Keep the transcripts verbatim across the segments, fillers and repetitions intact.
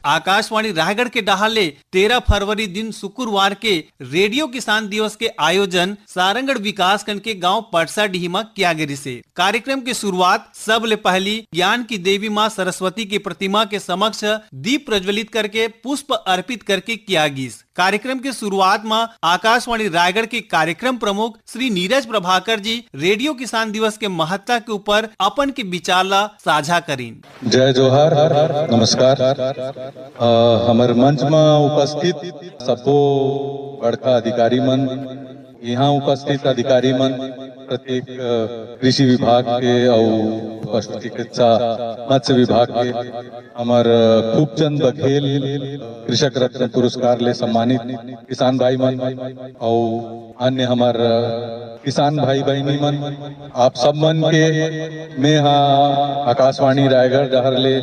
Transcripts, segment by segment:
आकाशवाणी रायगढ़ के डहार ले तेरह फरवरी दिन शुक्रवार के रेडियो किसान दिवस के आयोजन सारंगढ़ विकासखंड के गांव पटसा डीही म किया गे रिसे। कार्यक्रम के शुरुआत सबले पहली ज्ञान की देवी मां सरस्वती के प्रतिमा के समक्ष दीप प्रज्वलित करके पुष्प अर्पित करके किया गिस। कार्यक्रम के शुरुआत म आकाशवाणी रायगढ़ के कार्यक्रम प्रमुख श्री नीरज प्रभाकर जी रेडियो किसान दिवस के महत्ता के ऊपर अपन के विचार ला साझा करिन। जय जोहार, नमस्कार। अ, हमर मंच म उपस्थित सब्बो बड़का अधिकारी मन, यहाँ उपस्थित अधिकारी मन, प्रत्येक, अ, कृषि विभाग के अउ पशु चिकित्सा मत्स्य विभाग के, हमर, अ, खूबचंद बघेल कृषक रत्न पुरस्कार ले सम्मानित किसान भाई मन अउ अन्य हमर, अ, किसान भाई बहिनी मन, आप सब मन के मैं हा आकाशवाणी रायगढ़ डहर ले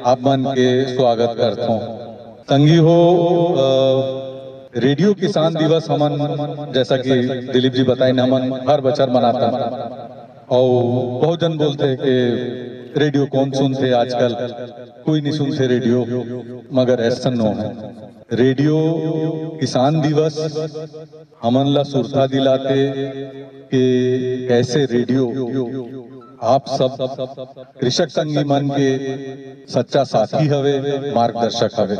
आप मन के स्वागत करथों। संगी हो, अ, रेडियो किसान दिवस हमन, जैसा कि दिलीप जी बताइन, हमन हर बछर मनाथन। अउ बहुत जन बोलथे कि रेडियो कोन सुनथे आजकल, कोई नहीं सुनथे रेडियो, मगर ऐसा नो है। रेडियो किसान दिवस हमन ला सुरता दिलाथे कि कैसे रेडियो आप सब कृषक संगी मन के सच्चा साथी हवे, मार्गदर्शक हवे।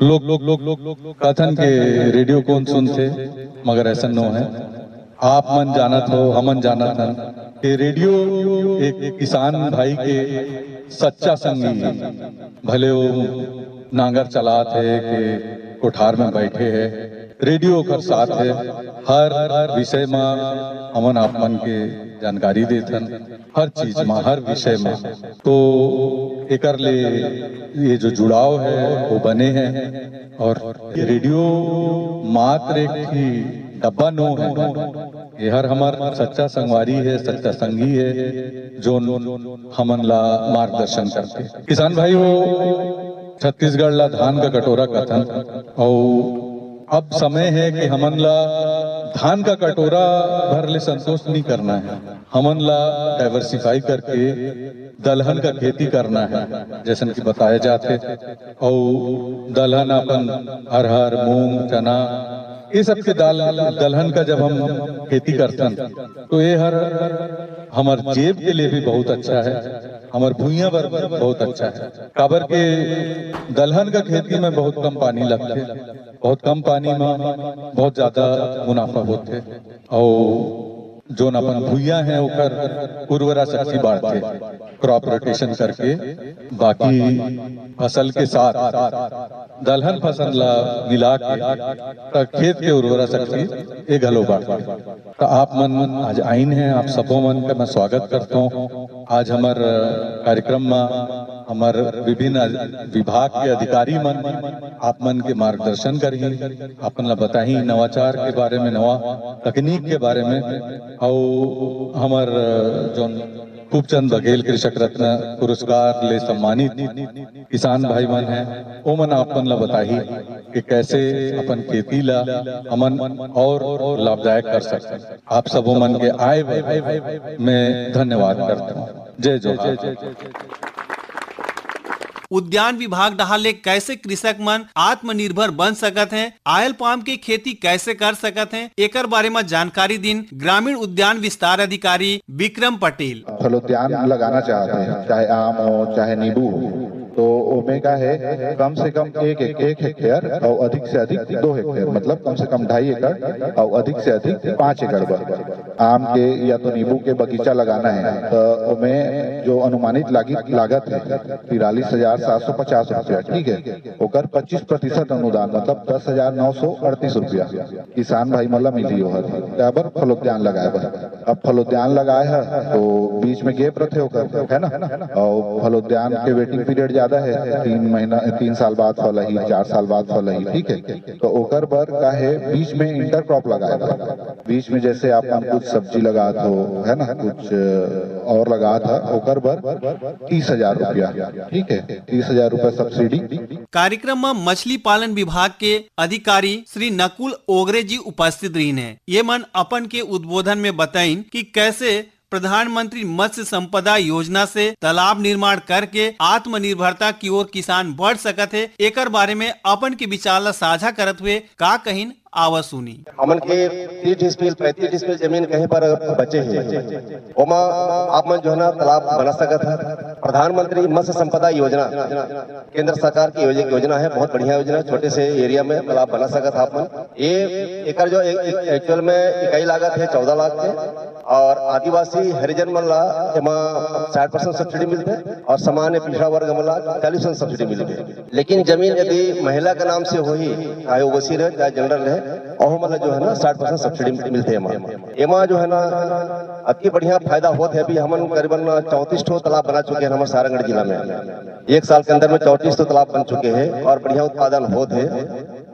लोग, लोग, लोग, लोग कथन के रेडियो कोन सुनथे, मगर ऐसा नो है। आप मन जानत हो, हमन जानत हन कि रेडियो एक किसान भाई के सच्चा संगी है। भले वो नांगर चलात है कि कोठार में बैठे है, रेडियो ओकर साथ है। हर विषय म हमन आप मन के जानकारी देथन, हर चीज म, हर विषय म। तो एकर ले ये जो जुड़ाव है, वो बने है। और रेडियो मात्र एक ही डब्बा नो है, ये हर हमर सच्चा संगवारी है, सच्चा संगी है, जो हमन ला मार्गदर्शन करथे। किसान भाई हो, छत्तीसगढ़ ला धान का कटोरा कथन, अउ अब समय है कि हमन ला धान का कटोरा भर ले संतोष नहीं करना है, हमन ला डाइवर्सिफाई करके दलहन का खेती करना है, जैसन कि बताया जाथे। अउ दलहन अपन अरहर, मूंग, चना, ये सब के दाल, दलहन का जब हम खेती करथन, तो ये हर हमर जेब के लिए भी बहुत अच्छा है, हमर भुइयां बर बहुत अच्छा है। काबर के दलहन का खेती में बहुत कम पानी लगथे, बहुत कम पानी में बहुत ज्यादा मुनाफा होथे। अउ जोन अपन भुइयां है, ओकर उर्वरा शक्ति बाढ़थे, क्रॉप रोटेशन करके बाकी फसल के साथ दलहन फसल ला मिला के, त खेत के उर्वरा शक्ति ए घलो बाढ़थे। त आप मन आज आइन है, आप सबो मन के मैं स्वागत करता हूँ। आज हमर कार्यक्रम में हमर विभिन्न विभाग के अधिकारी मन आप मन के मार्गदर्शन करही, अपन ला बताही नवाचार के बारे में, नवा तकनीक के बारे में। अउ हमर जोन खूबचंद बघेल कृषक रत्न पुरस्कार ले सम्मानित किसान भाई मन हैं, ओमन आप मन ला बताही कि कैसे अपन खेती ला हमन और लाभदायक कर सकते हैं। आप सबो मन के आए बर मैं धन्यवाद करता हूँ। जय जोहार। उद्यान विभाग डहार ले कैसे कृषक मन आत्मनिर्भर बन सकत हैं, ऑयल पाम के खेती कैसे कर सकत हैं, एकर बारे म जानकारी दिन ग्रामीण उद्यान विस्तार अधिकारी विक्रम पटेल। फलोद्यान लगाना चाहते हैं, चाहे आम हो, चाहे नींबू हो, तो ओमे का है, कम से कम एक, एक, एक हेक्टेयर और अधिक से अधिक दो हेक्टेयर, मतलब कम से कम ढाई एकड़ और अधिक से अधिक पाँच एकड़ बर आम के या तो नींबू के बगीचा लगाना है, तो ओमे जो अनुमानित लागी-, लागत है तिरालीस हजार सात सौ पचास रुपया, ठीक है, ओकर पच्चीस प्रतिशत अनुदान, मतलब दस हजार नौ सौ अड़तीस रुपया किसान भाई मन ला मिलही ओहर, काबर फलोद्यान लगाए बर। अब फलोद्यान लगाए ह, तो बीच में गैप रथे ओकर, है ना? और फलोद्यान के वेटिंग पीरियड ज्यादा है, तीन महीना, तीन साल बाद फल ही, चार साल बाद फल ही, ठीक है? तो ओकर बर का है, बीच में इंटरक्रॉप लगाए बर, बीच में जैसे आप मन कुछ सब्जी लगात हो, है ना, कुछ और लगात ह, ओकर बर तीस हजार रुपया, ठीक है, तीस हजार रुपया सब्सिडी। कार्यक्रम म मछली पालन विभाग के अधिकारी श्री नकुल ओगरे जी उपस्थित रहिन हे। ये मन अपन के उद्बोधन में बताइन कि कैसे प्रधानमंत्री मत्स्य संपदा योजना से तालाब निर्माण करके आत्मनिर्भरता की ओर किसान बढ़ सकत हे, एकर बारे में अपन के विचार ला साझा करत हुए का कहिन, आवा सुनी। हमन के तीस डिसमिल, पैंतीस डिसमिल जमीन कहीं पर बचे हे, ओमा आप मन जो है ना तालाब बना सकत है। प्रधानमंत्री मत्स्य संपदा योजना केंद्र सरकार की योज-, योजना है, बहुत बढ़िया योजना है। छोटे से एरिया में तालाब बना सकत है आप मन। ये एकर जो ए-, ए-, एक्चुअल में इकाई लागत है चौदह लाख के, और आदिवासी हरिजन मन ला एमा साठ परसेंट सब्सिडी मिलथे और सामान्य पिछड़ा वर्ग मन ला चालीस परसेंट सब्सिडी मिलथे। लेकिन जमीन यदि महिला के नाम से होही, चाहे ओबीसी रहे, चाहे जनरल रहे, ओहू मन ला जो है ना साठ परसेंट सब्सिडी मिलथे एमा। एमा जो है ना अति बढ़िया फायदा होत है। अभी हमन करीबन चौंतीस ठो तालाब बना चुके हैं हमारे सारंगढ़ जिला में। एक साल के अंदर में चौंतीस ठो तालाब बन चुके हैं और बढ़िया उत्पादन होत है।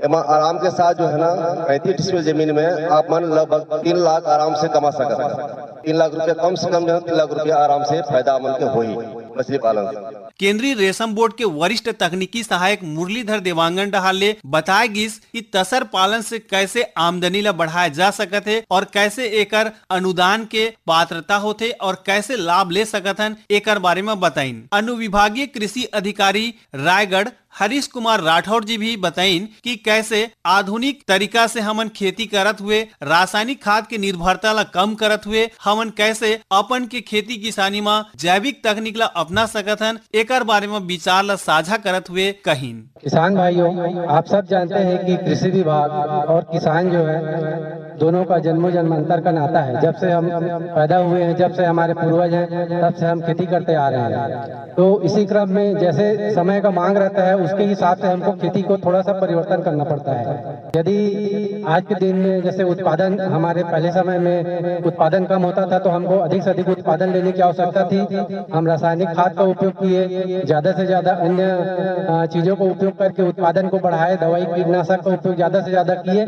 एमा आराम के साथ जो है ना पैंतीस डिसमिल जमीन में आप मन लगभग तीन लाख आराम से कमा सकत हैं। तीन लाख रुपया कम से कम जो है, तीन लाख रुपया आराम से फायदा मन के होही मछली पालन से। केंद्रीय रेशम बोर्ड के वरिष्ठ तकनीकी सहायक मुरलीधर देवांगन डहार ले बताए गिस कि तसर पालन से कैसे आमदनी ला बढ़ाया जा सकत हे और कैसे एकर अनुदान के पात्रता होथे और कैसे लाभ ले सकत हन, एकर बारे में बताइन। अनुविभागीय कृषि अधिकारी रायगढ़ हरीश कुमार राठौर जी भी बताइन कि कैसे आधुनिक तरीका से हमन खेती करत हुए रासायनिक खाद के निर्भरता ला कम करत हुए हमन कैसे अपन के खेती किसानी म जैविक तकनीक ला अपना सकत हन, एकर बारे म विचार ला साझा करत हुए कहिन। किसान भाइयों, आप सब जानते हैं कि कृषि विभाग और किसान जो है, दोनों का जन्मों जन्मांतर का नाता है। जब से हम पैदा हुए हैं, जब से हमारे पूर्वज हैं, तब से हम खेती करते आ रहे हैं। तो इसी क्रम में जैसे समय का मांग रहता है, उसके हिसाब से हमको खेती को थोड़ा सा परिवर्तन करना पड़ता है। यदि आज के दिन में जैसे उत्पादन, हमारे पहले समय में उत्पादन कम होता था, तो हमको अधिक से अधिक उत्पादन लेने की आवश्यकता थी। हम रासायनिक खाद का उपयोग किए, ज्यादा से ज्यादा अन्य, अ, चीजों का उपयोग करके उत्पादन को बढ़ाए, दवाई कीटनाशक का उपयोग ज्यादा से ज्यादा किए।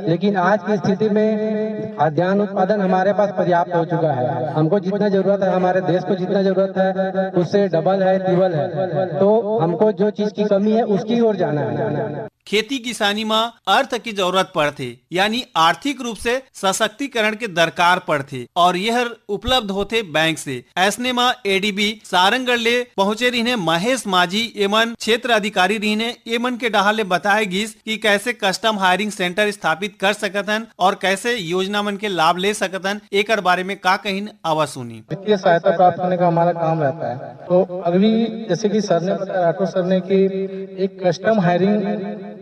लेकिन आज की स्थिति में खाद्यान्न उत्पादन हमारे पास पर्याप्त हो चुका है। हमको जितना जरूरत है, हमारे देश को जितना जरूरत है, उससे डबल है, ट्रिपल है। तो हमको जो चीज की कमी है, उसकी ओर जाना है। खेती किसानी म अर्थ की जरूरत पड़थे, यानी आर्थिक रूप से सशक्तिकरण के दरकार पड़थे, और यह उपलब्ध होथे बैंक से। ऐसने म एडीबी सारंगढ़ ले पहुंचे रहिने महेश माझी, एमन क्षेत्र अधिकारी रहिने, एमन के डहार ले बताए गिस कि कैसे कस्टम हायरिंग सेंटर स्थापित कर सकत हन और कैसे योजना मन के लाभ ले सकत हन, एकर बारे में का कहिन, आवा सुनी। वित्तीय सहायता प्राप्त करने का हमारा काम रहता है। तो अभी जैसे कि सर ने बताया, राठौर सर ने, कि एक कस्टम हायरिंग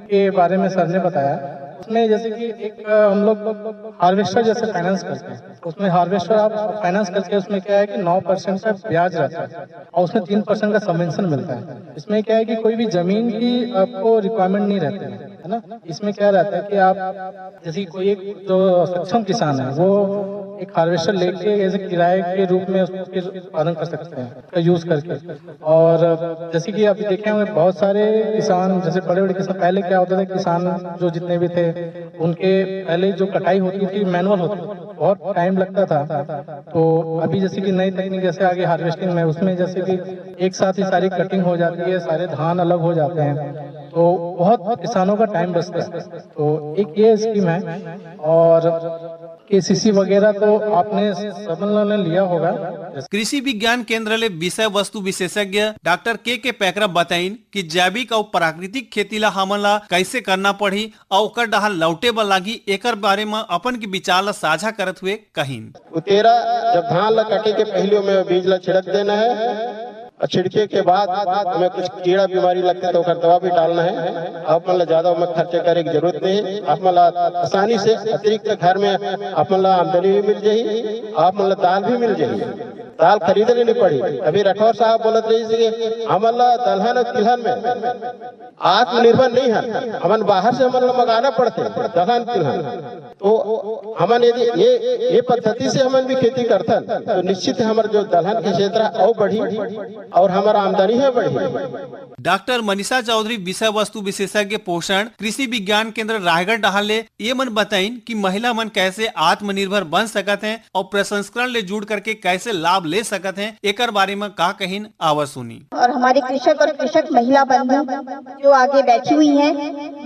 के बारे में सर ने बताया, उसमें जैसे कि एक, अ, हम लोग हार्वेस्टर जैसे फाइनेंस करते हैं, उसमें हार्वेस्टर आप फाइनेंस करके उसमें क्या है कि नौ परसेंट का ब्याज रहता है और उसमें तीन परसेंट का सबवेंशन मिलता है। इसमें क्या है कि कोई भी जमीन की आपको रिक्वायरमेंट नहीं रहती है, है ना। इसमें क्या रहता है कि आप जैसे कि कोई एक जो सक्षम किसान है, वो एक हार्वेस्टर लेके जैसे किराए के रूप में उसके उत्पादन कर सकते हैं, उसका यूज करके। और जैसे कि अभी देखे होंगे, बहुत सारे किसान, जैसे बड़े बड़े किसान, पहले क्या होता था, किसान जो जितने भी थे, उनके पहले जो कटाई होती थी, मैनुअल होती थी, बहुत टाइम लगता था। तो अभी जैसे कि नई तकनीक जैसे आ गई हार्वेस्टिंग में, उसमें जैसे कि एक साथ ही सारी कटिंग हो जाती है, सारे धान अलग हो जाते हैं, तो बहुत किसानों का टाइम बचता है। तो एक ये स्कीम है। और केसीसी वगैरह तो आपने सबन लोगों ने लिया होगा। कृषि विज्ञान केंद्र ले विषय वस्तु विशेषज्ञ डॉक्टर के के पैकरा बताइन कि जैविक अउ प्राकृतिक खेती ला हमन ला कैसे करना पड़ही अउ ओकर डहार लौटे बर लागही, एकर बारे म अपन के विचार ला साझा करत हुए कहिन। उतेरा, जब धान ला काटे के पहिली ओमे बीज ला छिड़क देना है और छिड़के के बाद ओमे कुछ कीड़ा बीमारी लगथे तो ओकर दवा भी डालना है। आप मन ला ज्यादा ओमे खर्चा करे के जरूरत नहीं है। आप मन ला आसानी से अतिरिक्त घर में आप मन ला आमदनी भी मिल जाही, आप मन ला दाल भी मिल जाही, दाल खरीदे ले नहीं पड़ी। अभी राठौर साहब बोलत रहिस कि हमन ला दलहन और तिलहन में आत्मनिर्भर नहीं है, हमन बाहर से हमन ला मंगाना पड़थे दलहन तिलहन। तो हमन यदि ये, ये पद्धति से हमन भी खेती करथन, तो निश्चित हमर जो दलहन के क्षेत्र है, वो बढ़ी और हमर आमदनी है बढ़ी। डॉक्टर मनीषा चौधरी, विषय वस्तु विशेषज्ञ पोषण, कृषि विज्ञान केंद्र रायगढ़ डहार ले, ये मन बताइन कि महिला मन कैसे आत्मनिर्भर बन सकत हैं और प्रसंस्करण ले जुड़ करके कैसे लाभ ले सकत हैं, एकर बारे में का कहिन, आवा सुनी। और हमारे कृषक और कृषक महिला बंधु जो आगे बैठी हुई हैं,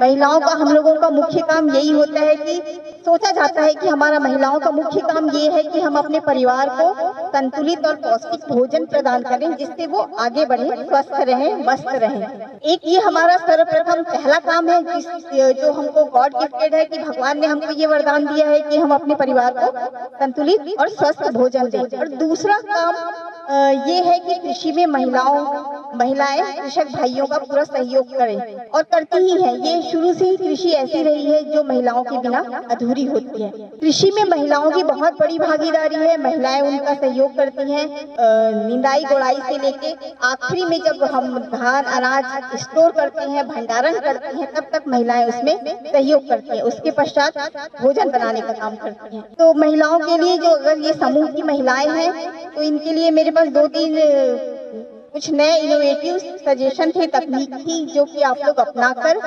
महिलाओं का, हम लोगों का मुख्य काम यही होता है कि सोचा जाता है कि हमारा महिलाओं का मुख्य काम ये है कि हम अपने परिवार को संतुलित और पौष्टिक भोजन प्रदान करें, जिससे वो आगे बढ़े, स्वस्थ रहें, मस्त रहें। एक ये हमारा सर्वप्रथम पहला काम है, जिस जो हमको गॉड गिफ्टेड है, कि भगवान ने हमको ये वरदान दिया है कि हम अपने परिवार को संतुलित और स्वस्थ भोजन दें। और दूसरा काम अ, ये है कि कृषि में महिलाओं महिलाएं कृषक भाइयों का पूरा सहयोग करें, और करती ही है। ये शुरू से ही कृषि ऐसी रही है जो महिलाओं के बिना अधूरी होती है। कृषि में महिलाओं की बहुत बड़ी भागीदारी है। महिलाएं उनका सहयोग करती हैं, अ, निंदाई गोड़ाई से लेके आखिरी में जब हम धान अनाज स्टोर करते हैं, भंडारण करते हैं, तब तक महिलाएं उसमें सहयोग करती हैं। उसके पश्चात भोजन बनाने का काम करती हैं। तो महिलाओं के लिए, जो अगर ये समूह की महिलाएं हैं, तो इनके लिए मेरे पास दो तीन अ, कुछ नए इनोवेटिव सजेशन थे, तकनीक थी, जो कि आप लोग अपनाकर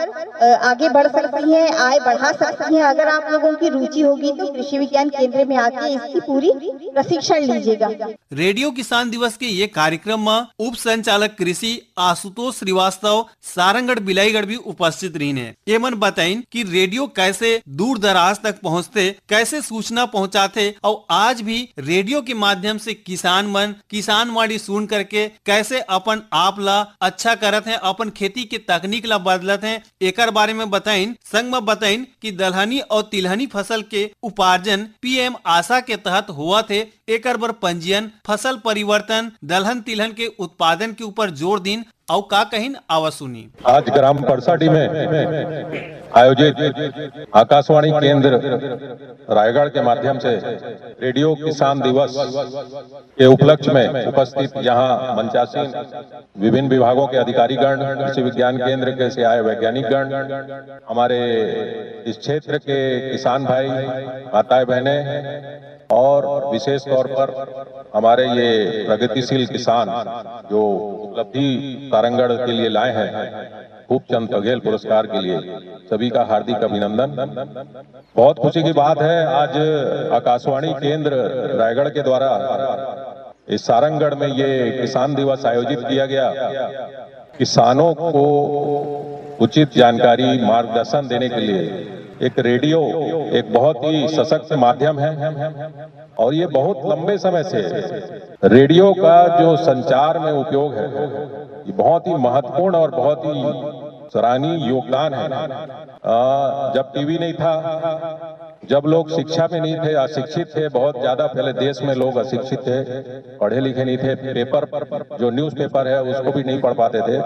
अ, आगे बढ़ सकती हैं, आय बढ़ा सकती हैं। अगर आप लोगों की रुचि होगी तो कृषि विज्ञान केंद्र में आके इसकी पूरी प्रशिक्षण लीजिएगा। रेडियो किसान दिवस के ये कार्यक्रम म उप संचालक कृषि आशुतोष श्रीवास्तव सारंगढ़ बिलाईगढ़ भी उपस्थित रहिन हे। एमन बताइन कि रेडियो कैसे दूर दराज तक पहुंचथे, कैसे सूचना पहुंचाथे, अउ आज भी रेडियो के माध्यम से किसान मन किसानवाणी सुन करके कैसे अपन आप ला अच्छा करत हे, अपन खेती के तकनीक ला बदलत हे, एकर बारे में बताइन। संग म बताइन कि दलहनी अउ तिलहनी फसल के उपार्जन पीएम आशा के तहत होवत हे, एकर बर पंजीयन, फसल परिवर्तन, दलहन तिलहन के उत्पादन के ऊपर जोर दिन। अउ का कहिन, आवा सुनी। आज ग्राम परसाडी में आयोजित आकाशवाणी केंद्र रायगढ़ के माध्यम से रेडियो किसान दिवस के उपलक्ष्य में उपस्थित यहाँ मंचासीन विभिन्न विभागों के अधिकारीगण, कृषि विज्ञान केंद्र के से आए वैज्ञानिक गण, हमारे इस क्षेत्र के किसान भाई, माताएं, बहनें और विशेष तौर पर हमारे ये प्रगतिशील किसान जो उपलब्धि सारंगढ़ के लिए लाए हैं खूबचंद बघेल पुरस्कार के लिए, सभी का हार्दिक अभिनंदन। बहुत खुशी की बात है, आज आकाशवाणी केंद्र रायगढ़ के द्वारा इस सारंगढ़ में ये किसान दिवस आयोजित किया गया। किसानों को उचित जानकारी, मार्गदर्शन देने के लिए एक रेडियो एक बहुत ही सशक्त माध्यम है और ये बहुत लंबे समय से रेडियो का जो संचार में उपयोग है, ये बहुत ही महत्वपूर्ण और बहुत ही सराहनीय योगदान है। अ, जब टीवी नहीं था, जब लोग शिक्षा में नहीं थे, अशिक्षित थे, बहुत ज्यादा पहले देश में लोग अशिक्षित थे, पढ़े लिखे नहीं थे, पेपर, जो न्यूज़पेपर है उसको भी नहीं पढ़ पाते थे,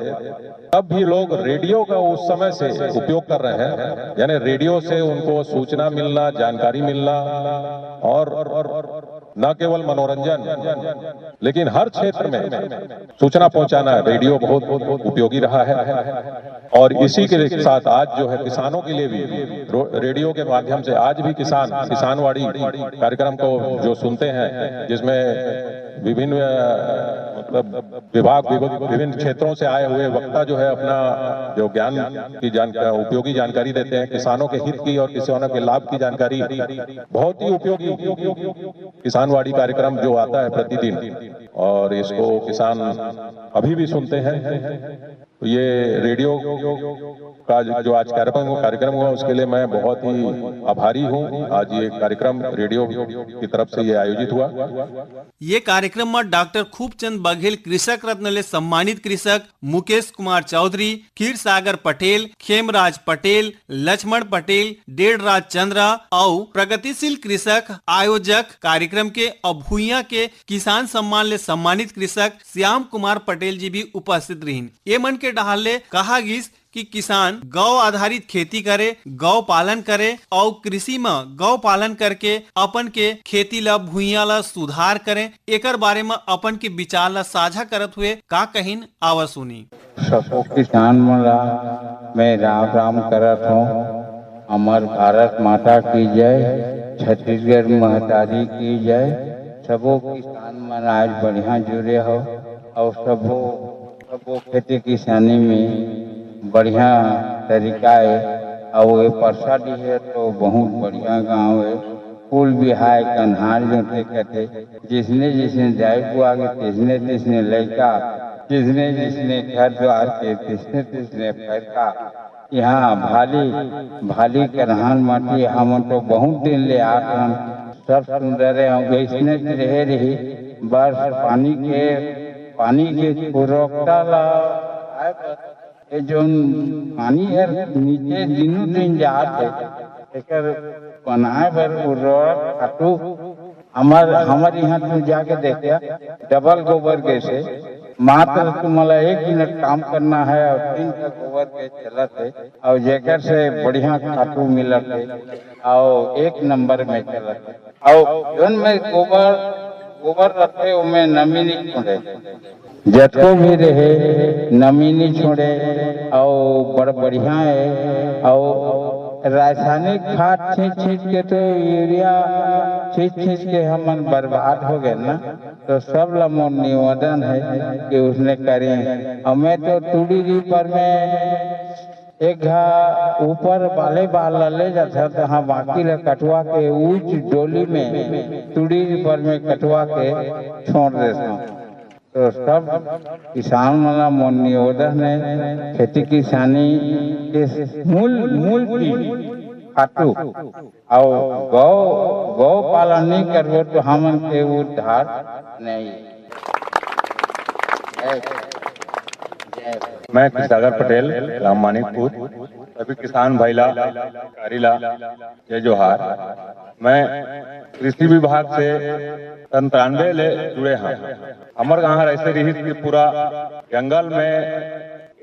तब भी लोग रेडियो का उस समय से उपयोग कर रहे हैं। यानी रेडियो से उनको सूचना मिलना, जानकारी मिलना और न केवल मनोरंजन लेकिन हर क्षेत्र में सूचना पहुंचाना रेडियो बहुत उपयोगी रहा है। और इसी के साथ आज जो है किसानों के लिए भी रो- रेडियो के माध्यम से आज भी किसान किसानवाड़ी कार्यक्रम को जो सुनते हैं, जिसमें विभिन्न अ, मतलब विभाग विभाग- विभिन्न क्षेत्रों से आए हुए वक्ता जो है अपना जो ज्ञान की जान उपयोगी जानकारी देते हैं, किसानों के हित की और किसानों के लाभ की जानकारी बहुत ही उपयोगी किसानवाड़ी कार्यक्रम जो आता है प्रतिदिन, और इसको किसान अभी भी सुनते हैं। तो ये रेडियो का जो आज कार्यक्रम कार्यक्रम हुआ, उसके लिए मैं बहुत ही आभारी हूँ। आज ये कार्यक्रम रेडियो की तरफ से ये आयोजित हुआ। ये कार्यक्रम में डॉक्टर खूबचंद बघेल कृषक रत्न ले सम्मानित कृषक मुकेश कुमार चौधरी, खीर सागर पटेल, खेमराज पटेल, लक्ष्मण पटेल, डेढ़राज चंद्रा अउ प्रगतिशील कृषक आयोजक कार्यक्रम के अउ भुइयां के किसान सम्मान ले सम्मानित कृषक श्याम कुमार पटेल जी भी उपस्थित रहिन। ये मन के डहार ले कहा गिस कि किसान गौ आधारित खेती करे, गौ पालन करे अउ कृषि म गौ पालन करके अपन के खेती ल भुइयां ल सुधार करे। एकर बारे म अपन के विचार ल साझा करत हुए का कहिन, आवा सुनी। सबो किसान मन ला मैं राम राम करत हूँ। हमर भारत माता की जय, छत्तीसगढ़ महतारी की जय। सबो किसान मन आज बढ़िया जुड़े हो और सबो सबो खेती किसानी में बढ़िया तरीका है। और ये परसाडी है तो बहुत बढ़िया गांव है। कुल बिहाय कन्हार जोते कथे, जिसने जिसने दाई को आगे तिसने तिसने लड़का जिसने जिसने घर द्वार के, तिसने तिसने पैर का। यहाँ भाली, भाली करहान माटी, हमन तो बहुत दिन ले आत हन। सब सुंदर है, वैसने रहे रही। बस पानी के, पानी के उर्वरकता ला, ये जोन पानी हर नीचे दिनों दिन जात है, एकर बनाए बर उर्वरक खातू हमर, हमर यहाँ तू जाके देखिया, डबल गोबर गैस है, मात्र तुम्हाला एक मिनट काम करना है और तीन का गोबर गैस चलत है, और जेकर से बढ़िया खातू मिलत है, और एक नंबर में चलत है। और जोन में गोबर, गोबर रखे, ओमे नमी नहीं छोड़े, जतको भी रहे, नमी नहीं छोड़े, और बड़ बढ़िया है। और रासायनिक खाद छींच छींच के, तो यूरिया छींच छींच के हमन बर्बाद हो गए ना। तो सब ला मोर निवेदन है कि उसने करें। और मैं तो तुड़ी री पर में एक घा ऊपर वाले बाल ला ले जाता, तो हाँ, बाकी ला कटवा के ऊंच डोली में, तुड़ी री पर में कटवा के छोड़ देता हूँ। तो सब किसान मन ला मोर निवेदन है, खेती किसानी के मूल, मूल चीज खातू, और गौ, गौ पालन नहीं करबो तो हमन के उद्धार नहीं। जय, जय। मैं कृष्णागर पटेल, ग्राम मानिकपुर, सभी किसान भाई ला, अधिकारी ला जय जोहार। मैं कृषि विभाग से सन तिरानवे ले जुड़े हन। हमर गांव हर ऐसे रहिस कि पूरा जंगल में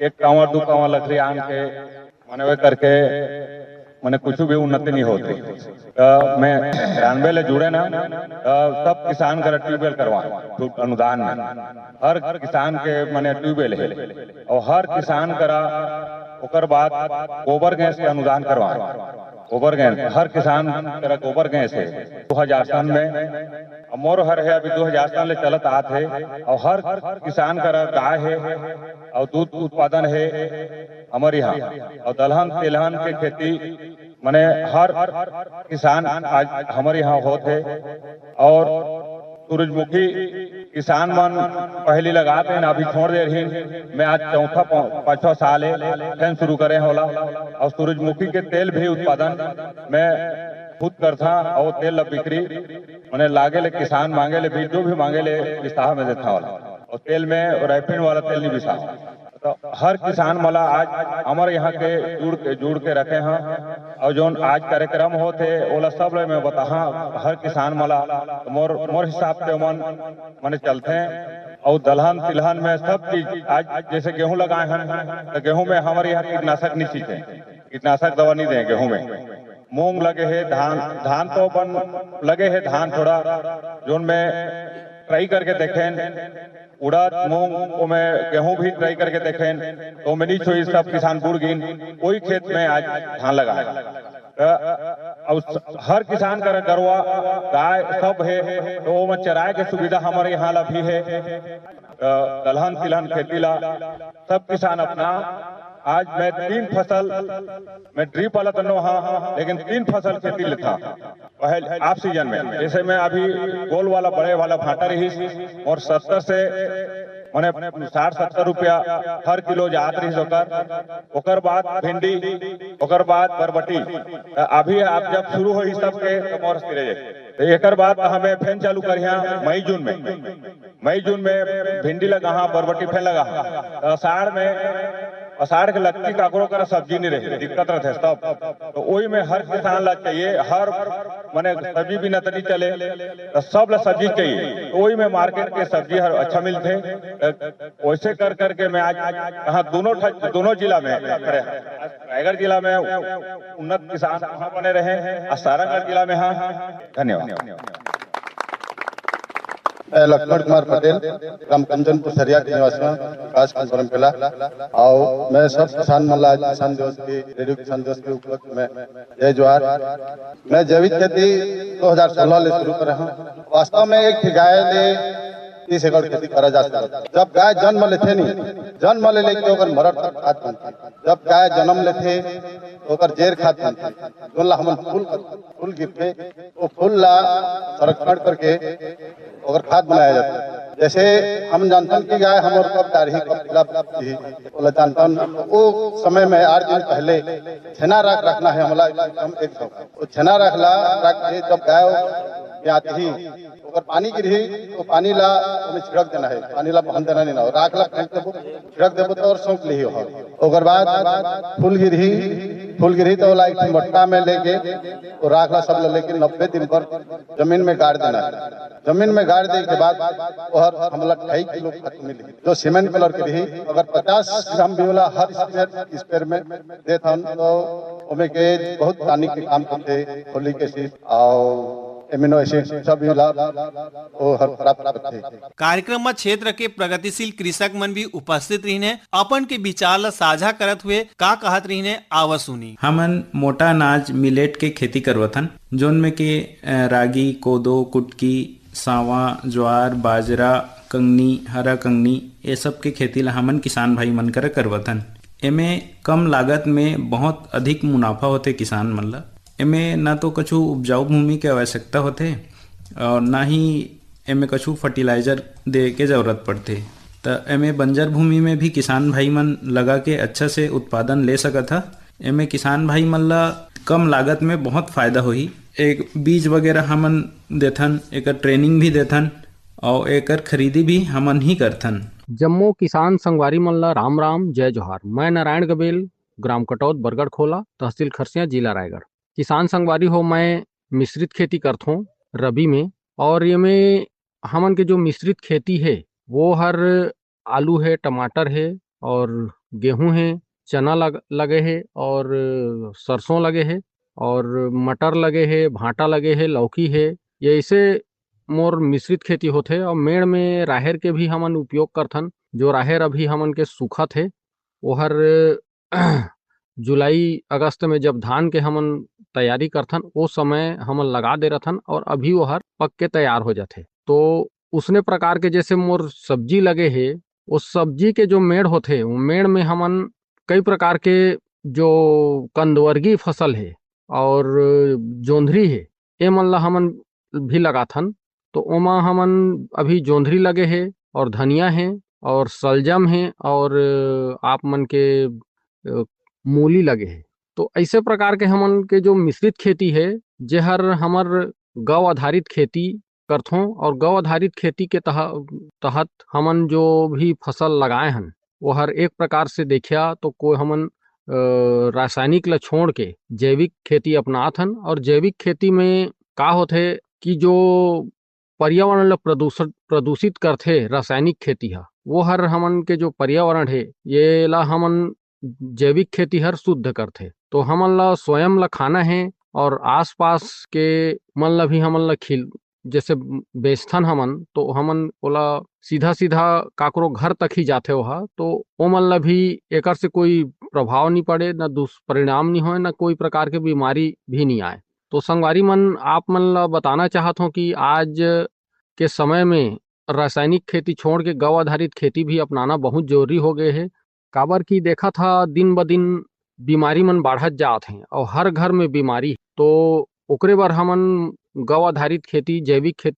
एक कांवर, दू कांवर लकड़ी आन के मनवे करके, मने कुछ भी उन्नति नहीं होत रही। तो मैं तिरानवे ले जुड़े ना, तो सब किसान करा ट्यूबवेल करवाए, छूट अनुदान में। हर किसान के मने ट्यूबवेल है, और हर किसान करा ओकर बाद गोबर गैस के अनुदान करवाए। गोबर गैस, हर किसान करा गोबर गैस है। दो हज़ार सन में, और मोर हर है अभी दो हज़ार सन ले चलत आत है, और हर किसान करा गाय है, और दूध उत्पादन है हमर यहाँ, और दलहन तेलहन के खेती मने हर किसान आज हमर यहाँ होत है। और सूरजमुखी किसान मन पहली लगात हैं, अभी छोड़ दे रही। मैं आज चौथा प-, पांचवा साल है, फेन शुरू करे होला। और सूरजमुखी के तेल भी उत्पादन मैं खुद करथा, और तेल ला बिक्री मने लागे ले, किसान मांगे ले भी, जो भी मांगे ले, बिसाह में देथा होला। और तेल में रिफाइन वाला तेल नहीं बिसाह। तो हर किसान मला आज हमर यहाँ के जुड़ के, जुड़ के रखे हैं, और जोन आज कार्यक्रम होत है, ओला सब ले मैं बताहा, हर किसान मला। तो मोर, मोर हिसाब से ओमन मने चलते हैं, और दलहन तिलहन में सब चीज आज जैसे गेहूं लगाए हैं, तो गेहूं में हमर यहाँ कीटनाशक नहीं छींचे, कीटनाशक दवा नहीं दे गेहूं में। मूंग लगे है, धान, धान तो अपन लगे है, धान थोड़ा जोन में ट्राई करके देखें, उड़द, मूंग, ओमे गेहूं भी ट्राई करके देखें, तो ओमे नहीं छोई, सब किसान बुड़ गिन, कोई खेत में आज धान लगा है। तो अब स-, हर किसान का गरवा, गाय सब है, तो ओमे चराए के सुविधा हमारे यहाँ ला भी है। तो दलहन तिलहन खेती ला सब किसान अपना, आज मैं तीन फसल, मैं ड्रिप वाला तो नो हाँ, लेकिन तीन फसल खेती लेता। पहले ऑफ सीजन में, जैसे मैं अभी गोल वाला, बड़े वाला भाटा रही, और सत्तर से, माने, साठ सत्तर रुपया हर किलो जात रही ओकर। ओकर बाद भिंडी, ओकर बाद बरबटी। अभी आप जब शुरू होही सबके, तो मोर सिरे जाही। तो एकर बाद हमें फेन चालू करिहा मई जून में। मई जून में भिंडी लगाहा, बरबटी फेन लगाहा। तो आषाढ़ में, आषाढ़ के लगती काकरो करा सब्जी नहीं रही, दिक्कत रहते सब। तो वही में हर किसान ला चाहिए, हर, माने, सब्जी बिना तो नहीं चले, तो सब ला सब्जी चाहिए। तो वही में मार्केट के सब्जी हर अच्छा मिलते। तो वैसे कर करके मैं आज यहाँ दोनों ठ-, दोनों जिला में खड़े हैं। रायगढ़ जिला में उन्नत किसान कहाँ बने रहे, और सारंगढ़ जिला में हाँ। धन्यवाद। मैं लक्ष्मण कुमार पटेल, ग्राम कंचनपुर सरिया के निवासी हूँ, विकास खंड बरमपेला। और मैं सब किसान मन ला आज किसान दिवस की, रेडियो किसान दिवस के उपलक्ष्य में जय जोहार। मैं जैविक खेती दो हज़ार सोलह ले शुरू करे हूँ। वास्तव में एक ठे गाय ले तीस एकड़ खेती करा जा सकता। जब गाय जन्म लेथे नहीं, जन्म ले लेके ओकर मरण तक खाद बनथे। जब गाय जन्म लेथे, तो ओकर जेर खाद बनथे, जोन ला हमन फूल, फूल गिरथे, वो फूल ला संरक्षण करके ओकर खाद बनाया जाता है। जैसे हम जानथन कि गाय हमर कब डारही, कब पिला दिही, ओला जानथन। वो समय में आठ दिन पहले छेना राख रखना है हमला, कम से कम एक सौ। वो छेना राख ला, राख के जब गाय ब्यातही, ओकर पानी गिरही, तो पानी ला ओमे छिड़क देना है, पानी ला बहन देना नहीं ना, राख ला फेंक देबो, छिड़क देबो तो और सोख लिही हो। ओकर बाद फूल गिरही, फूल गिरही तो ओला एक ठो मटका में लेके, वो राख ला सब ला लेके नब्बे दिन पर जमीन में गाड़ देना है। जमीन में गाड़ दे के बाद ओहर हमला ढाई किलो खातू मिलही, जो सीमेंट कलर के रही। अगर पचास ग्राम भी ओला हर स्क्वायर, स्क्वायर में देथन, तो ओमे के बहुत तानी के काम करथे, folic acid और amino acid सब भी लाभ ओहर प्राप्त करथे। कार्यक्रम म क्षेत्र के प्रगतिशील कृषक मन भी उपस्थित रहिन हे। अपन के विचार ल साझा करत हुए का कहत रहिन हे, आवा सुनी। हमन मोटा अनाज मिलेट के खेती करवथन, जोन में के, अ, रागी, कोदो, कुटकी, सांवा, ज्वार, बाजरा, कंगनी, हरा कंगनी, ये सब के खेती ला हमन किसान भाई मन करा करवथन। एमे कम लागत में बहुत अधिक मुनाफा होथे किसान मन ला। एमे ना तो कछु उपजाऊ भूमि के आवश्यकता होथे और ना ही एमे कछु फर्टिलाइजर दे के जरूरत पड़थे। त एमे बंजर भूमि में भी किसान भाई मन लगा के अच्छा से उत्पादन ले सकत ह। एमे किसान भाई मन ला कम लागत में बहुत फायदा होही। एक बीज वगैरह हमन देथन, एकर ट्रेनिंग भी देथन और एकर खरीदी भी हमन ही करथन। जम्मो किसान संगवारी मन ला राम राम, जय जोहार। मैं नारायण गबेल, ग्राम कटौत, बरगढ़ खोला, तहसील खरसिया, जिला रायगढ़। किसान संगवारी हो, मैं मिश्रित खेती करथों रबी में, और ये में हमन के जो मिश्रित खेती है, वो हर आलू है, टमाटर है और गेहूं है, चना लग, लगे है और सरसों लगे है और मटर लगे है, भांटा लगे है, लौकी है। ये ऐसे मोर मिश्रित खेती होथे। और मेड़ में राहेर के भी हमन उपयोग करथन। जो राहेर अभी हमन के सूखत हे, ओहर जुलाई अगस्त में जब धान के हमन तैयारी करथन, ओ समय हमन लगा दे रथन और अभी ओहर पक के तैयार हो जाथे। तो उसने प्रकार के जैसे मोर सब्जी लगे हे, वो सब्जी के जो मेड़ होथे, वो मेड़ में हमन कई प्रकार के जो कंदवर्गीय फसल हे और जोंधरी हे, ए मन ला हमन भी लगाथन। तो ओमा हमन अभी जोंधरी लगे हे और धनिया हे और सलजम हे और आप मन के, अ, मूली लगे हे। तो ऐसे प्रकार के हमन के जो मिश्रित खेती हे, जेहर हमर गौ आधारित खेती करथों और गौ आधारित खेती के तह-, तहत हमन जो भी फसल लगाए हन, वो हर एक प्रकार से देखिया तो कोई हमन, अ, रासायनिक ला छोड़ के जैविक खेती अपनात हन। और जैविक खेती में का होथे कि जो पर्यावरण ला प्रदूषण, प्रदूषित करथे रासायनिक खेती हा, वो हर हमन के जो पर्यावरण हे, ये ला हमन जैविक खेती हर शुद्ध करथे। तो हमन ला स्वयं ला खाना हे और आसपास के मन ला भी हमन ला खिल-, जैसे बेचथन हमन, तो हमन ओला सीधा-सीधा काकरो घर तक ही जाथे ओहा, तो ओमन ला भी एकर से कोई प्रभाव नहीं पड़े, ना दुष्परिणाम नहीं होए, ना कोई प्रकार के बीमारी भी नहीं आए। तो संगवारी मन, आप मन ला बताना चाहत हों कि आज के समय में रासायनिक खेती छोड़ के गौ आधारित खेती भी अपनाना बहुत जरूरी हो गए हे। काबर कि देखत हा, दिन ब दिन बीमारी मन बाढ़त जात हे और हर घर में बीमारी। तो ओकरे बर हमन गौ आधारित खेती, जैविक खेती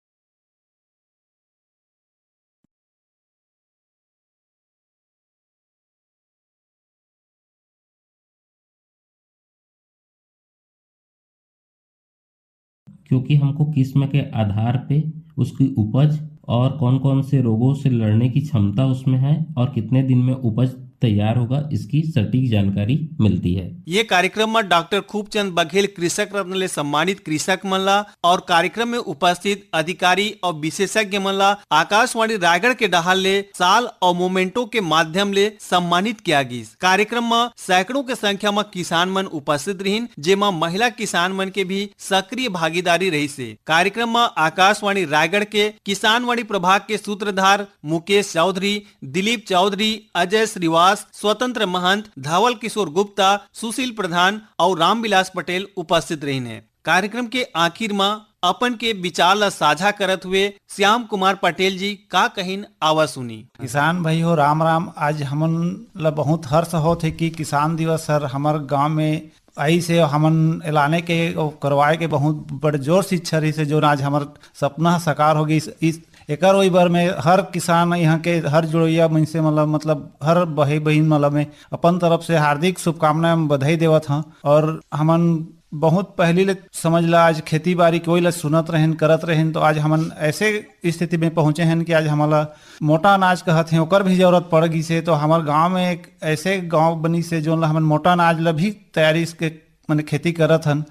क्योंकि हमको किस्म के आधार पे उसकी उपज और कौन-कौन से रोगों से लड़ने की क्षमता उसमें है और कितने दिन में उपज तैयार होगा, इसकी सटीक जानकारी मिलती है। ये कार्यक्रम में डॉक्टर खूबचंद बघेल कृषक रत्न ले सम्मानित कृषक मन ला और कार्यक्रम में उपस्थित अधिकारी और विशेषज्ञ मन ला आकाशवाणी रायगढ़ के डहार ले शाल और मोमेंटो के माध्यम ले सम्मानित किया गिस। कार्यक्रम म सैकड़ों के संख्या म किसान मन उपस्थित रहिन, जेमा महिला किसान मन के भी सक्रिय भागीदारी रहिस हे। कार्यक्रम म आकाशवाणी रायगढ़ के किसानवाणी प्रभाग के सूत्रधार मुकेश चौधरी, दिलीप चौधरी, अजय श्रीवास, स्वतंत्र महंत, धवल किशोर गुप्ता, सुशील प्रधान अउ रामविलास पटेल उपस्थित रहिन हे। कार्यक्रम के आखिर म अपन के विचार ल साझा करत हुए श्याम कुमार पटेल जी का कहिन, आवा सुनी। किसान भाई हो, राम राम। आज हमन ल बहुत हर्ष होत हे कि किसान दिवस हर हमर गांव में आइस हे। हमन एलाने के अउ करवाए के बहुत बड़ जोर से इच्छा रहिस हे, जोन आज हमर सपना ह साकार हो गइस। इस एकर वही बर में हर किसान, यहाँ के हर जुड़ैया मनसे मन ला, मतलब हर भाई बहिन मन ला मैं अपन तरफ से हार्दिक शुभकामना एवं बधाई देवत हँ। और हमन बहुत पहली ले समझ ला, आज खेती बाड़ी के वही ला सुनत रहेन, करत रहेन, तो आज हमन ऐसे स्थिति में पहुँचे हन कि आज हमला मोटा अनाज कहत हैं, ओकर भी जरूरत पड़ गई से। तो हमार गांव में एक ऐसे गांव बनी से, जोन ला हमन मोटा अनाज ला भी तैयारी के, माने खेती करत हन।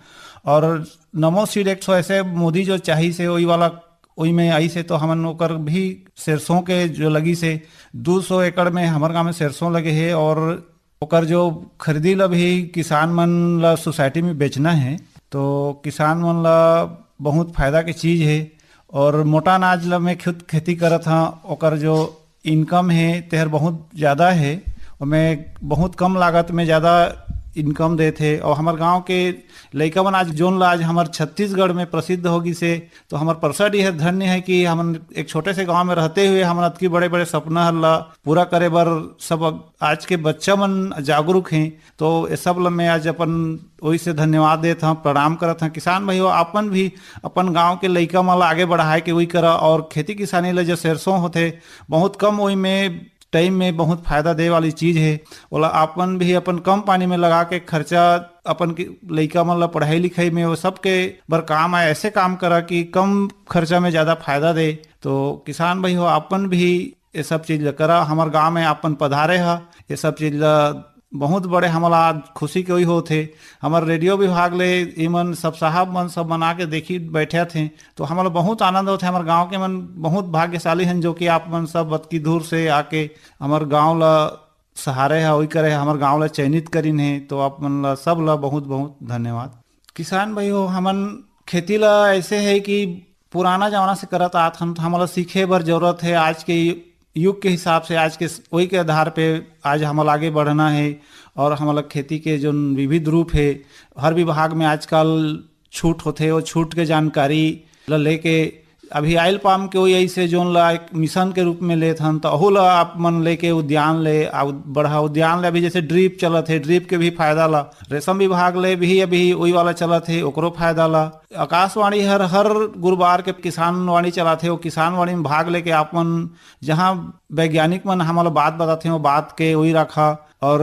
और नमो सीड एक ठो ऐसे मोदी जो चाही से वही वाला, वही में आई से, तो हमन ओकर भी सरसों के जो लगी से, दो सौ एकड़ में हमार गांव में सरसों लगे है। और ओकर जो खरीदी ला भी किसान मन ला सोसाइटी में बेचना है, तो किसान मन ला बहुत फायदा के चीज है। और मोटा अनाज ला मैं खुद खेती करत हाँ, ओकर जो इनकम है तेहर बहुत ज़्यादा है, ओमे बहुत कम लागत में ज़्यादा इनकम देथे। और हमार गांव के लइका मन आज जोन ला आज हमार छत्तीसगढ़ में प्रसिद्ध हो गई से, तो हमार परसा डीहर धन्य है कि हमन एक छोटे से गांव में रहते हुए हमन अतकी बड़े बड़े सपना हर ला पूरा करे बर सब आज के बच्चा मन जागरूक हैं। तो ये सब ला मैं आज अपन वही से धन्यवाद देत हूँ, प्रणाम करत हूँ। किसान भाई हो, आपन भी अपन गांव के लइका मन ला आगे बढ़ाए के वही करा। और खेती किसानी ला जो सरसों होथे, बहुत कम वही में टाइम में बहुत फायदा दे वाली चीज है। ओला आपन भी अपन कम पानी में लगा के खर्चा अपन के लइका मन ला पढ़ाई लिखाई में वो सबके बर काम आए, ऐसे काम करा कि कम खर्चा में ज़्यादा फायदा दे। तो किसान भाई हो, आपन भी ये सब चीज ला करा। हमार गांव में आपन पधारे हा, ये सब चीज ला बहुत बड़े हमला आज खुशी के वही होत हे। हमर रेडियो विभाग ले इमन सब साहब मन सब मना के देखी बैठे थे, तो हमला बहुत आनंद होत हे। हमर गांव के मन बहुत भाग्यशाली हन जो कि आप मन सब अतकी दूर से आके हमर गांव ला सहारे हा, वही करे हा, हमर गांव ला चयनित करिन हे। तो आप मन ला सब ला बहुत बहुत धन्यवाद। किसान भाई हो, हमन खेती ला ऐसे है कि पुराना जमाना से करत आत हन, तो हमला सीखे बर जरूरत है। आज के युग के हिसाब से, आज के वही के आधार पे आज हमला आगे बढ़ना है। और हमला खेती के जो विविध रूप है, हर विभाग में आजकल छूट होथे, वो छूट के जानकारी ला लेके अभी आयल पाम के वही ऐसे जोन ला एक मिशन के रूप में लेत हन, तो ओहू ला आप मन लेके उद्यान ले, आ, बढ़ा उद्यान ले। अभी जैसे ड्रिप चलत है, ड्रिप के भी फायदा ला, रेशम विभाग ले भी अभी वही वाला चलत है, ओकरो फायदा ला। आकाशवाणी हर, हर गुरुवार के किसान वाणी चलाथे, वो किसान वाणी में भाग लेके आप मन जहाँ वैज्ञानिक मन हमला बात बताथे, वो बात के वही रखा और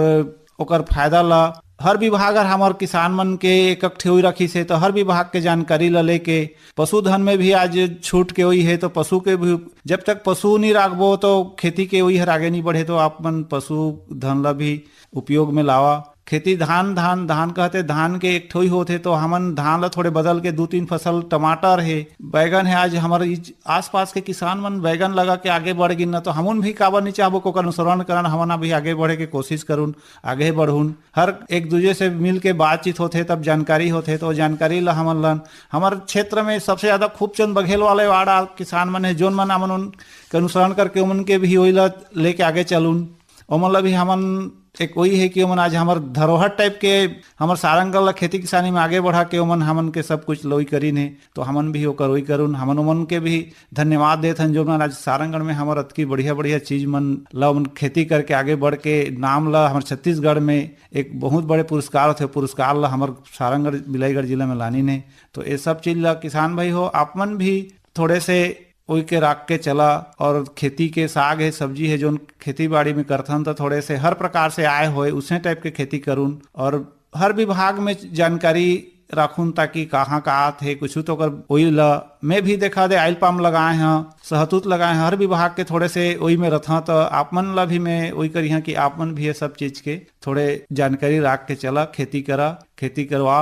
ओकर फायदा ला हर विभाग हर हमर किसान मन के एक एक ठे वही रखी से, तो हर विभाग के जानकारी ला लेके पशुधन में भी आज छूट के वही है, तो पशु के भी जब तक पशु नहीं राखबो तो खेती के वही हर आगे नहीं बढ़े। तो आप मन पशुधन ला भी उपयोग में लावा। खेती धान, धान, धान कहते धान के एक ठोई होथे, तो हमन धान ला थोड़े बदल के दू तीन फसल टमाटर है, बैगन है। आज हमर इच-, आसपास के किसान मन बैगन लगा के आगे बढ़ गिन न, तो हमन भी काबर नहीं चाहबो कि ओकर अनुसरण करन, हमन भी आगे बढ़े के कोशिश करुन, आगे बढ़ुन। हर एक दूजे से मिल के बातचीत होथे, तब जानकारी होथे, तो जानकारी ला हमन लन। हमर क्षेत्र में सबसे ज्यादा खूबचंद बघेल वाले वाड़ा किसान मन है, जोन मन हमन उन के अनुसरण करके उमन के भी वही ला लेके आगे चलुन। ओमन ला भी हमन एक वही है कि ओमन आज हमर धरोहर टाइप के हमर सारंगढ़ ला खेती किसानी में आगे बढ़ा के ओमन हमन के सब कुछ लोई करीन है, तो हमन भी ओकर वही करुन। हमन ओमन के भी धन्यवाद देत हन, जो मन आज सारंगढ़ में हमर अतकी बढ़िया बढ़िया चीज मन ला ओमन खेती करके आगे बढ़ के नाम ला हमर छत्तीसगढ़ में एक बहुत बड़े पुरस्कार होथे, पुरस्कार ला हमर सारंगढ़ बिलाईगढ़ जिला में लानीन है। तो ये सब चीज ला किसान भाई हो, आप मन भी थोड़े से ओई के राख के चला। और खेती के साग है, सब्जी है, जोन खेती बाड़ी में करथन, तो थोड़े से हर प्रकार से आय होए, उसे टाइप के खेती करुन। और हर विभाग में जानकारी राखुन, ताकि कहाँ का आत है कुछ, तो ओकर ओई ला मैं भी देखा दे, आइल पाम लगाए हैं, सहतूत लगाए हैं, हर विभाग के थोड़े से ओई में रथा। तो आप मन ला भी मैं ओई करिहा कि आप मन भी ये सब चीज के थोड़े जानकारी राख के चला, खेती करा, खेती करवा।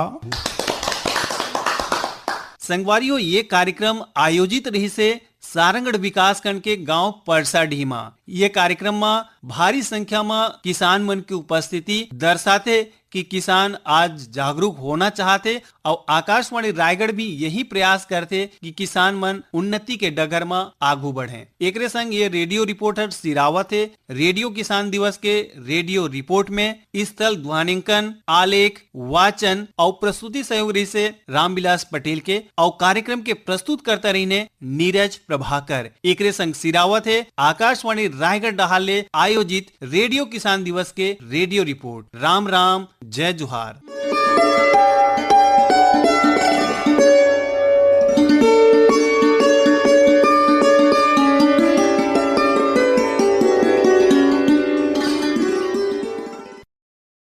संगवारी हो, ये कार्यक्रम आयोजित रहिसे सारंगढ़ विकासखंड के गांव परसाडीह म। ये कार्यक्रम म भारी संख्या म किसान मन के उपस्थिति दर्शाथे कि किसान आज जागरूक होना चाहथे, अउ आकाशवाणी रायगढ़ भी यही प्रयास करथे कि किसान मन उन्नति के डगर म आगू बढ़ें। एकरे संग ये रेडियो रिपोर्टर सिरावत हे। रेडियो किसान दिवस के रेडियो रिपोर्ट में स्थल ध्वनिंकन, आलेख, वाचन अउ प्रस्तुति सहयोग रहिसे रामविलास पटेल के, अउ कार्यक्रम के प्रस्तुतकर्ता रहिने नीरज प्रभाकर। एकरे संग सिरावत हे आकाशवाणी रायगढ़ डहार ले आयोजित रेडियो किसान दिवस के रेडियो रिपोर्ट। राम राम, जय जोहार।